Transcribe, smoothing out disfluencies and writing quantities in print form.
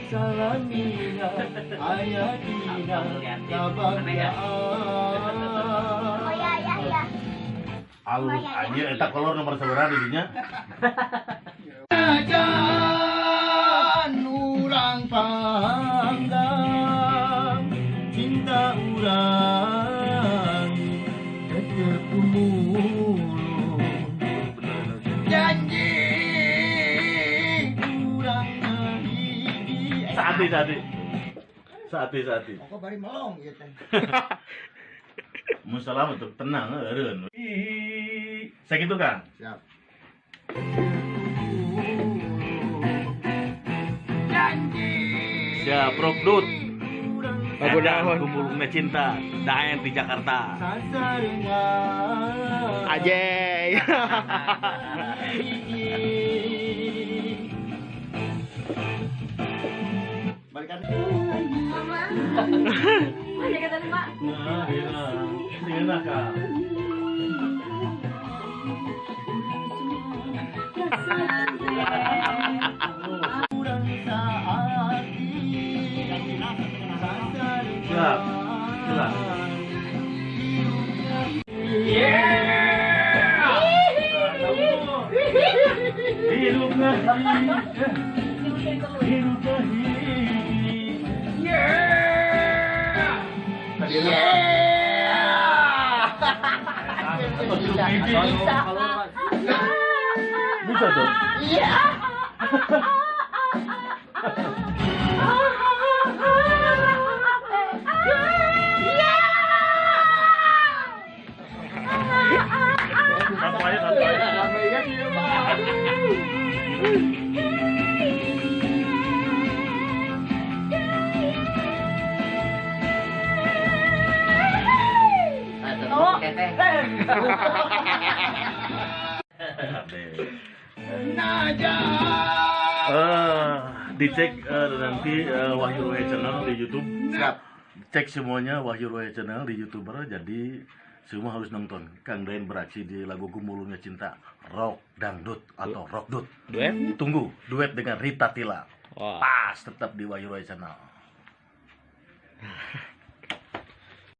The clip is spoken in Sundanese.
Salamina aya dina kabanggaan. Alus aja eta kolor nomor sabaraha di dinya. Najan urang panggang cinta urang tetep gumulung janji urang ngahiji. Saati saati. Saati saati. Kok bari melong ieu teh. Musalam untuk tenang eureun. Sakitu Kang. Siap. Janji. Siap, Rockdut. Lagu dahon. Gumulungna cinta, daen di Jakarta. Ajay. Balikan. Nah, iya. Singena Kang. Siap. Siap. Hidup bisa tuh. Iya. Satu aja, satu aja. Dicek nanti Wahyu Rohe Channel di YouTube. Siap. Cek semuanya Wahyu Rohe Channel di YouTuber. Jadi semua harus nonton. Kang Dain beraksi di lagu Gumulungnya Cinta Rock Dangdut atau Rockdut. Duet? Tunggu duet dengan Rita Tila. Wah. Pas tetap di Wahyu Rohe Channel.